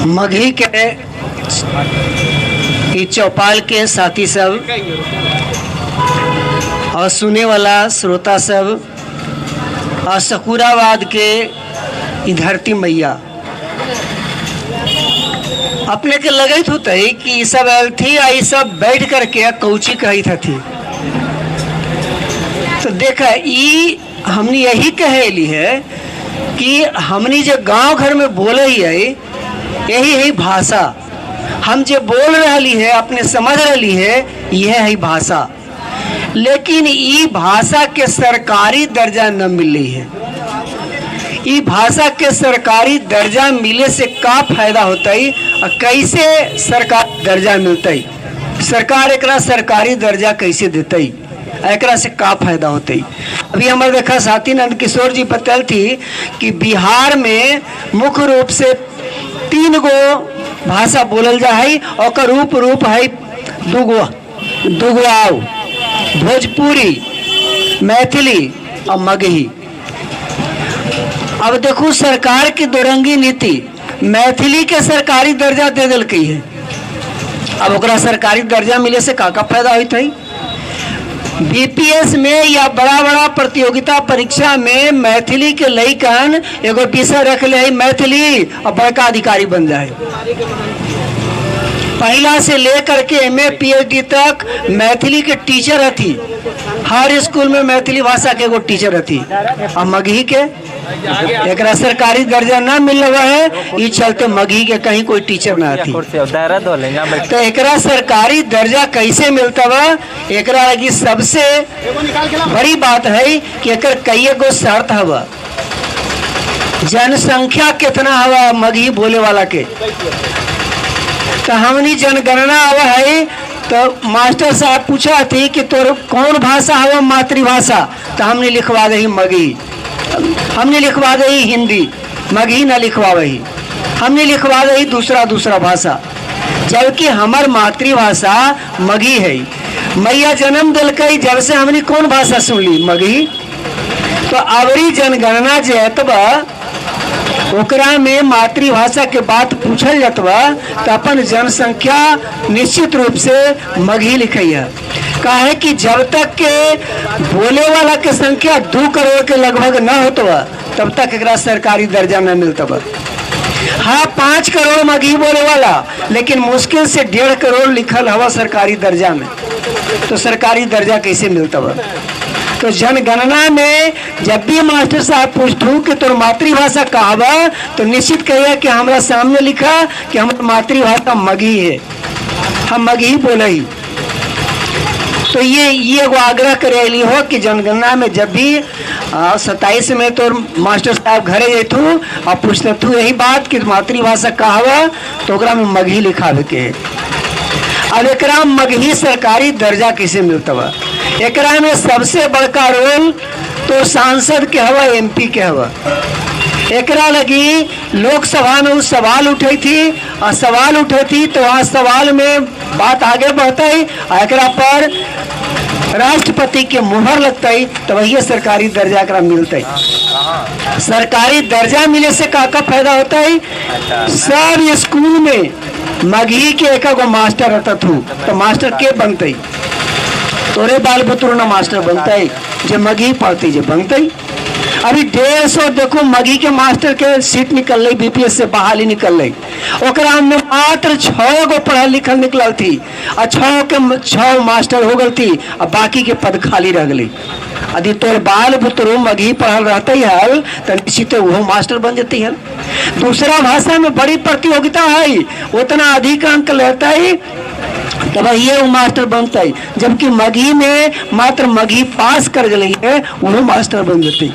मगही के ई चौपाल के साथी सब और सुने वाला श्रोता सब और सकुराबाद के ई धरती मैया, अपने के लगत होते कि ई सब आयल थी आ ई सब बैठ करके कौची कहत हथी। तो देखा, ई हमनी यही कहेली है कि हमनी जो गांव घर में बोले ही है, यही है भाषा। हम जो बोल रही है, अपने समझ रही है, यह है भाषा। लेकिन ई भाषा के सरकारी दर्जा न मिली है। ई भाषा के सरकारी दर्जा मिले से का फायदा होता है और कैसे सरकार दर्जा मिलता है, सरकार एकरा सरकारी दर्जा कैसे देता है, एकरा से का फायदा होता है। अभी हमारे देखा साथी नंद किशोर जी बतल थी कि बिहार में मुख्य रूप से 3 गो भाषा बोलल जा है और रूप रूप है दूगो दूगो आओ, भोजपुरी, मैथिली और मगही। अब देखो सरकार की दोरंगी नीति, मैथिली के सरकारी दर्जा दे दिलकै है। अब ओकरा सरकारी दर्जा मिले से का का फायदा होता है? बीपीएस में या बड़ा बड़ा प्रतियोगिता परीक्षा में मैथिली के लइकन एगो विषय रख ले है मैथिली और बड़का अधिकारी बन जाए। पहला से लेकर के एम ए पी एच डी तक मैथिली के टीचर हथी। हर स्कूल में मैथिली भाषा के एगो टीचर हथी। और मगही के एकरा सरकारी दर्जा न मिल रहा है, ई चलते मगही के कहीं कोई टीचर ना हथी। तो एकरा सरकारी दर्जा कैसे मिलता बा? एकरा लगी सबसे बड़ी बात है कि एकर कई गो शर्त हवा। जनसंख्या कितना हवा मगही बोले वाला के, तो हमनी जनगणना आवा है तो मास्टर साहब पूछा थी कि तोर कौन भाषा हवा मातृभाषा, तो हमने लिखवा दही मगही, हमने लिखवा दही हिंदी, मगही ना लिखवा वही, हमने लिखवा दही दूसरा दूसरा भाषा, जबकि हमार मातृभाषा मगही है। मैया जन्म दिलकै जब से हमने कौन भाषा सुनली? मगही। तो अवरी जनगणना जे एतबा ओकरा में मातृभाषा के बात पूछल जतबा तो अपन जनसंख्या निश्चित रूप से मगही लिखैया। काहे कि जब तक के बोले वाला के संख्या 2 करोड़ के लगभग न होतबा तब तक एकरा सरकारी दर्जा न मिलतबा। हाँ, 5 करोड़ मगही बोले वाला, लेकिन मुश्किल से 1.5 करोड़ लिखल हवा सरकारी दर्जा में, तो सरकारी दर्जा कैसे मिलता बा? तो जनगणना में जब भी मास्टर साहब पूछतू कि तोर मातृभाषा का बा, तो निश्चित कहिए कि हमरा सामने लिखा कि हमार मातृभाषा मगही है, हम मगही बोले। तो ये एगो आग्रह करे अली हो कि जनगणना में जब भी 27 में तो मास्टर साहब घरे जैतू और पूछते तू यही बात कि मातृभाषा का हवा, तो ओकरा में मगही लिखावे के है। अब एकरा मगही सरकारी दर्जा कैसे मिलता बा? एकरा में सबसे बड़का रोल तो सांसद के हवा, एमपी के हवा। एकरा लगी लोकसभा में उस सवाल उठे थी और सवाल उठे थी तो वहाँ सवाल में बात आगे बढ़ते और एकरा पर राष्ट्रपति के मुहर लगता है तो वही सरकारी दर्जा एकरा मिलता है। सरकारी दर्जा मिले से का का फायदा होता है? सब स्कूल में मगही के एक गो मास्टर रहता थू तो मास्टर के बनते? तोरे बाल बुतरू ना मास्टर बनते जे मगही पढ़ते जे बनते। अभी 150 देखो मगही के मास्टर के सीट निकल रही, बीपीएस से बहाली निकल रही, ओकरा में मात्र 6 गो पढ़ल लिखल निकलल थी और 6 के 6 मास्टर हो गल थी और बाकी के पद खाली रह गई। यदि तोर बाल बुतरू मगही पढ़ल रहते हल तो निश्चित वो मास्टर बन जाती हल। दूसरा भाषा में बड़ी प्रतियोगिता है, उतना अधिक अंक लेता है तब ये वो मास्टर बनता है, जबकि मगही में मात्र मगही पास कर गई है वो मास्टर बन जाती।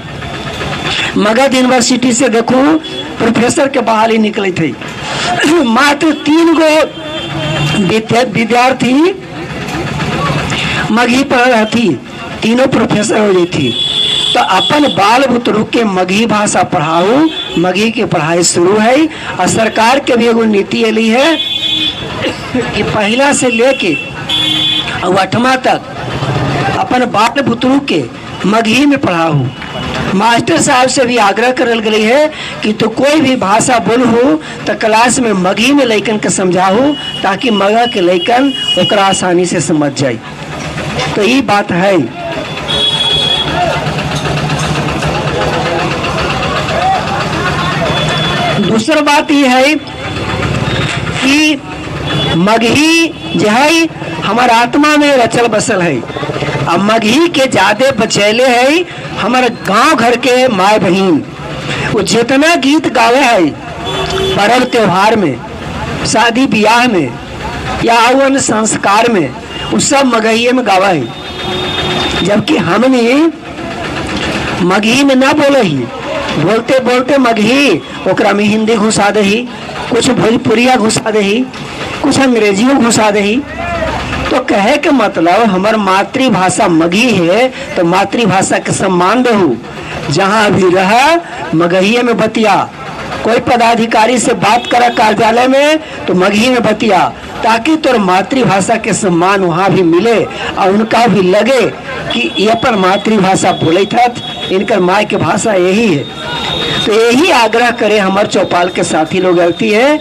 मगध यूनिवर्सिटी से देखो प्रोफेसर के बहाली निकले थे, मात्र 3 गो विद्यार्थी मगही पढ़ रही थी, तीनों प्रोफेसर हो गई थी। तो अपन बाल बुतरू के मगही भाषा पढ़ाओ, मगही के पढ़ाई शुरू है। और सरकार के भी एगो नीति अली है कि पहला से लेके और 8वां तक अपन बाल बुतरू के मगही में पढ़ाओ। मास्टर साहब से भी आग्रह करल गई है कि तो कोई भी भाषा बोलहू तो क्लास में मगही में लइकन के समझाहू, ताकि मगह के लइकन ओकरा आसानी से समझ जाए। तो ये बात है। दूसरा बात ये है कि मगही जो है हमार आत्मा में रचल बसल है। अब मगही के ज़्यादा बचैले है हमारे गांव घर के माए बहन। वो जितना गीत गावे है पर्व त्योहार में, शादी ब्याह में या अन्य संस्कार में, वो सब मगहिए में गावा है। जबकि हमने मगही में ना बोले ही, बोलते बोलते मगही ओकरा में हिंदी घुसा दही, कुछ भोजपुरिया घुसा दही, कुछ अंग्रेजियों घुसा दही। तो कहे के मतलब हमार मातृभाषा मगही है, तो मातृभाषा के सम्मान दहू। जहाँ भी रह मगहिए में बतिया, कोई पदाधिकारी से बात करा कार्यालय में तो मगही में बतिया, ताकि तोर मातृभाषा के सम्मान वहाँ भी मिले और उनका भी लगे कि ये अपन मातृभाषा बोले थत, इनकर माँ के भाषा यही है। तो यही आग्रह करे हमारे चौपाल के साथी लोग गलती है।